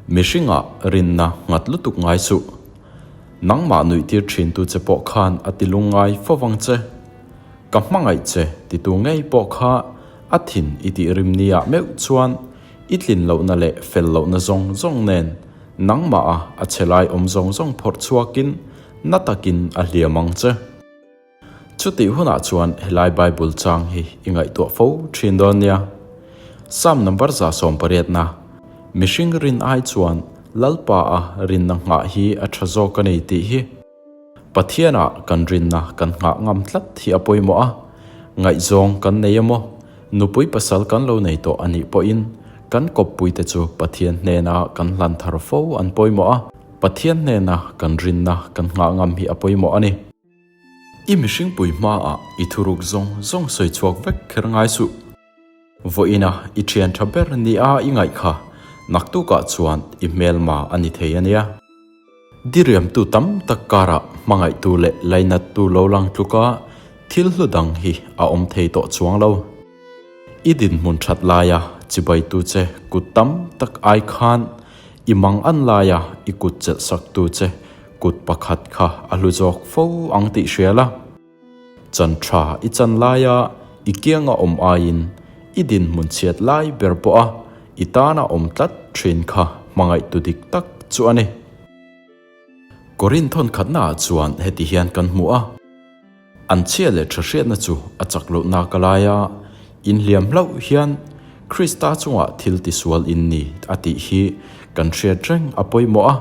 Mihringah rinna nghat lutuk ngai suh. Nangmah nuihtir thintu che pawh khan a ti lungngai fo vang che. Ka hmangaih che titu ngei pawh kha a thin i tih rim nia meuh chuan i tlin lohna leh fel lohna zawng zawng nen nangmah a a che lai awm zawng zawng phawrh chhuakin na takin a hliam ang che. Chutih hunah chuan helai Bible chang hi i ngaihtuah fo thin dawn nia. Psalm number 180 na, Mihring rin ai chuan Lalpa a rinna nghah hi a tha zawk a ni tih hi. Pathianah kan rinna kan nghah ngam tlat hi a pawimawh a, ngaihzawng kan nei emaw, nupui pasal kan lo nei tawh a nih pawhin kan kawppuite chu Pathian hnena kan hlan thar fo an pawimawh a, Pathian hnena kan rinna kan nghah ngam hi a pawimawh a ni. I mihringpui hmaah i thuruk zawng zawng sawi chhuak vek kher ngai suh. Vawiina i thian tha ber nia i ngaih kha naktukah chuan i hmelma a ni thei a nia. Diriamtu tam tak karah hmangaihtu leh lainattu lo lang tluka thil hlu dang hi a awm thei tawh chuang lo. I dinhmun that laia chibaitu che kut tam tak ai khan i mang an laia i kut chelh saktu che kut pakhat kha a hlu zawk fo ang tih hria la. Chan tha i chan laia i kianga awm aiin i dinhmun chhiat lai ber pawh a i tana awm tlat thin kha hmangaihtu dik tak chu a ni. Korinthon khatnaah chuan heti hian kan hmu a, An chhia leh tha hriatna chu a chak lohna ka lai a, inhliam hlauh hian Krista chungah thil tisual in ni a tih hi kan hriat reng a pawimawh a.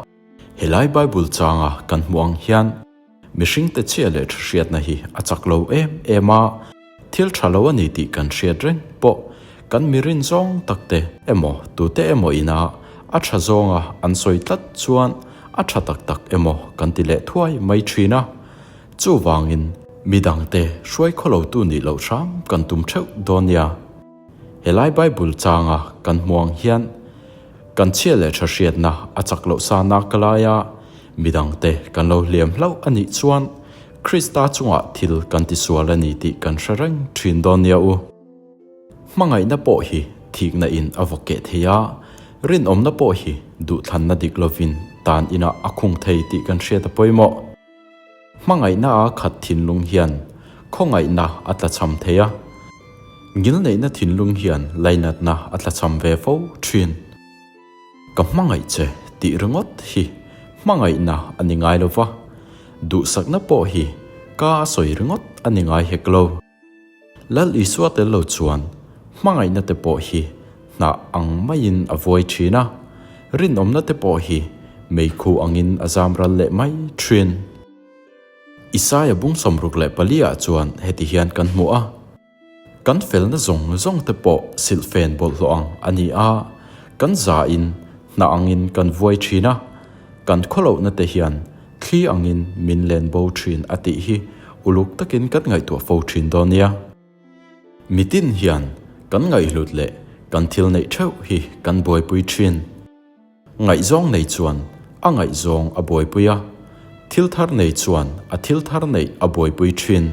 Helai Bible changa kan hmuh ang hian mihringte chhia leh tha hriatna hi a chak lo em em a, thil tha lo a ni tih kan hriat reng pawh kan mirin zawng takte emaw tute emaw ina a tha zawnga an sawi tlat chuan a tha tak tak emaw kan ti leh thuai mai thin a. Chuvangin midangte hruai khawlotu nih loh hram kan tum theuh dawn nia. Helai Bible changa kan hmu ang hian kan chhia leh tha hriatna a chak loh sa nak ka lai a, midangte kan lo hliam hlauh a nih chuan Krista chungah thil kan tisual a ni tih kan hre reng thin dawn nia u. Hmangaihna pawh hi thikna in a vaw keh thei a, rinawmna pawh hi duhthlanna dik lovin tan inah a khung thei tih kan hriat a pawimawh. Hmangaihna a khat thinlung hian khawngaihna a tlachham thei a, ngilneihna thinlung hian lainatna a tlachham ve fo thin. Ka hmangaih che tih ringawt hi hmangaihna a ni ngai lo va, duhsakna pawh hi ka a sawi ringawt a ni ngai hek lo. Lal Isua tel lo chuan hmangaihna te pawh hi hnah ang maiin a vuai thin a, rinawmna te pawh hi meikhu angin a zam ral leh mai thin. Isaia bung 64 ah chuan heti hian kan hmu a, Kan felna zawng zawng te pawh silhfen bawlhhlawh ang a ni a, kan zain hnah angin kan vuai thin a, kan khawlohna te hian thli angin min len bo thin a tih hi uluk takin kan ngaihtuah fo thin dawn nia. Mitin hian kan ngaihhlut leh kan thil neih theuh hi kan buaipui thin. Ngaihzawng nei chuan a ngaihzawng a buaipui a, thil thar nei chuan a thil thar neih a buaipui thin.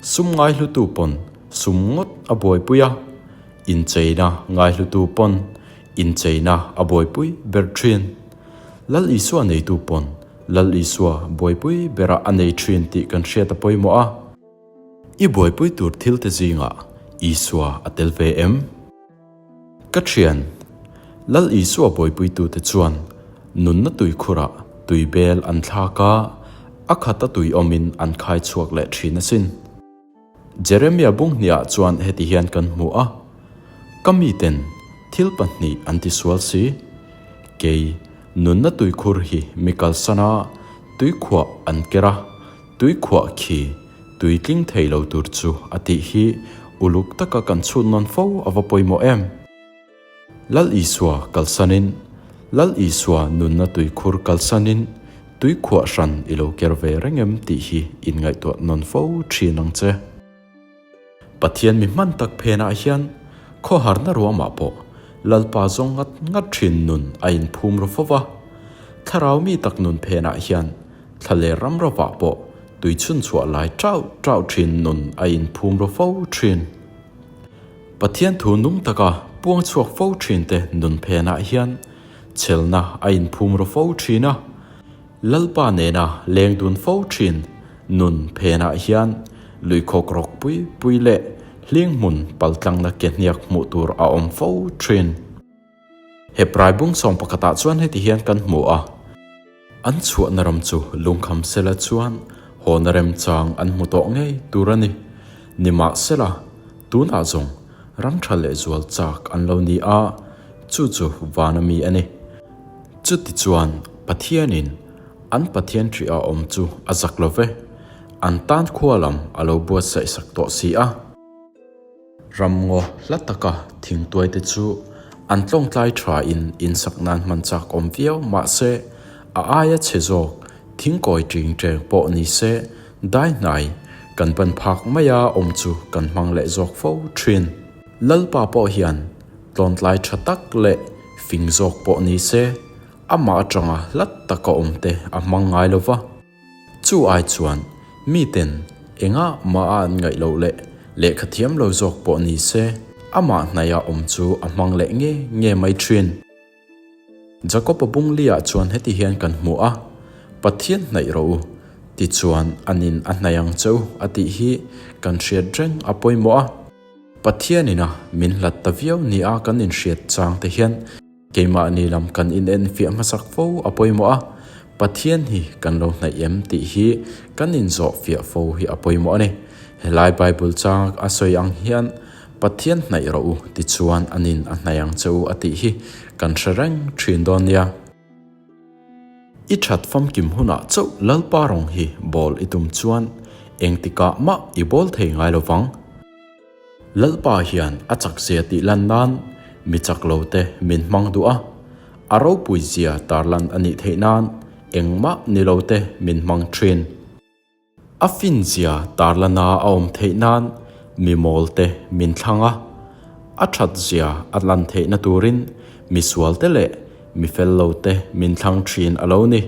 Sum ngaihlutu pawn sum ngawt a buaipui a, incheina ngaihlutu pawn incheina a buaipui ber thin. Lal Isua neitu pawn Lal Isua buaipui berah a nei thin tih kan hriat a pawimawh a. I buaipui tur thil te zingah Isua a tel ve em? Ka thian, Lal Isua buaipuitute chuan nunna tuikhurah tuibel an thlak a, a khata tui awmin an khai chhuak leh thin asin. Jeremia bung hniah chuan heti hian kan hmu a, Ka miten thil pahnih an tisual si, kei nunna tuikhur hi mi kalsan a, tuikhuah an ker a, tuikhuah khi tui tling thei lo tur chu a tih hi uluk taka kan chhut nawn fo a va pawimawh em? Lal Isua kalsanin, Lal Isua nunna tuikhur kalsanin tuikhuah hran i lo ker ve reng em tih hi inngaihtuah nawn fo thin ang che. Pathian mi hman tak phenah hian khawharna ruamah pawh Lalpa zawng ngat ngat thin nun a inphum ru fo va. Thlarau mi tak nun phenah hian thla leh ram rovah pawh tui chhun chhuah lai tau tau thin nun a inphum ru fo thin. Pathian thu nung taka puang chhuak fo thin te nun phenah hian. Chhelna a inphum ru fo thin a. Lalpa nena leng dun fo thin nun phenah hian luikhawk rawk pui pui leh hling hmun paltlangna ke hniak hmuh tur a awm fo thin. Hebrai bung sawm pakhatah chuan heti hian kan hmu a, An chhuahna ram chu lungkham sela chuan hawna remchang an hmu tawh ngei tur a ni. Nimahsela, tunah zawng ram tha lehzual chak an lo ni a, chu chu vana mi a ni. Chutichuan, Pathianin an Pathian ṭih a awm chu a zak lo ve, an tan khua lam a lo buatsaih sak tawh si a. Ramngaw hla taka thingtuaite chu an tlawngtlai thain insak nan hman chak awm viau mahse a aia chhe zawk thingkawi ṭing ṭeng pawh ni se dai hnai kan ban phak maia awm chu kan hmang leh zawk fo ṭhin. Lalpa pawh hian tlawntlai ṭha tak leh fing zawk pawh ni se amah aṭanga hlat taka awmte a hmang ngai lo va. Chu ai chuan miten engah mah a an ngaih loh leh lehkha thiam lo zawk pawh ni se, amah hnaia awm chu a hmang leh nge nge mai thin. Jakob-a bungli-ah chuan heti hian kan hmu a, Pathian hnaih rawh u, tichuan anin a hnaih ang che u a tih hi kan hriat reng a pawimawh a. Pathianina min hlat ta viau nia kan inhriat chang te hian Keimahni lam kan inenfiah hmasak fo a pawimawh a, Pathian hi kan lo hnaih em tih hi kan inzawhfiah fo hi a pawimawh a ni. Helai Bible chang a sawi ang hian Pathian hnaih rawh u tichuan a nin a hnaih ang che u a tih hi kan hre reng thin dawn nia. I that famkim hunah chauh Lalpa rawng hi bawl i tum chuan engtikah mah i bawl thei ngai lo vang. Lalpa hian a chakzia tih lan nan mi chak lo te min hmang duh a, a ropui zia tarlan a nih theih nan engmah ni lo te min hmang thin. A fin zia tarlana a awm theih nan mi mawl te min thlang a, a that zia a lan theihna turin mi sual te leh mi fel lo te min thlang thin a lo ni.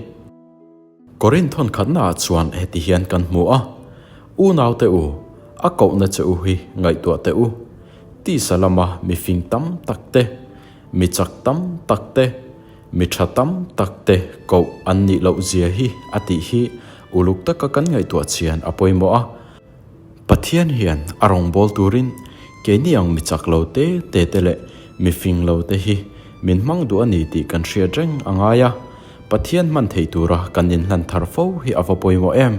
Korinth thawnkhatnaah chuan heti hian kan hmu a, Unaute u, a kohna che u hi ngaihtuah teh u. Tisa lama mi fing tam tak te, mi chak tam tak te, mi tha tam tak te koh an nih loh zia hi a tih hi uluk taka kan ngaihtuah chian a pawimawh a. Pathian hian a rawngbâwl turin keini ang mi chak lo te te te leh mi fing lo te hi min hmang duh a ni tih kan hriat reng a ngai a, Pathian hman thei tura kan inhlan thar fo hi a va pawimawh em?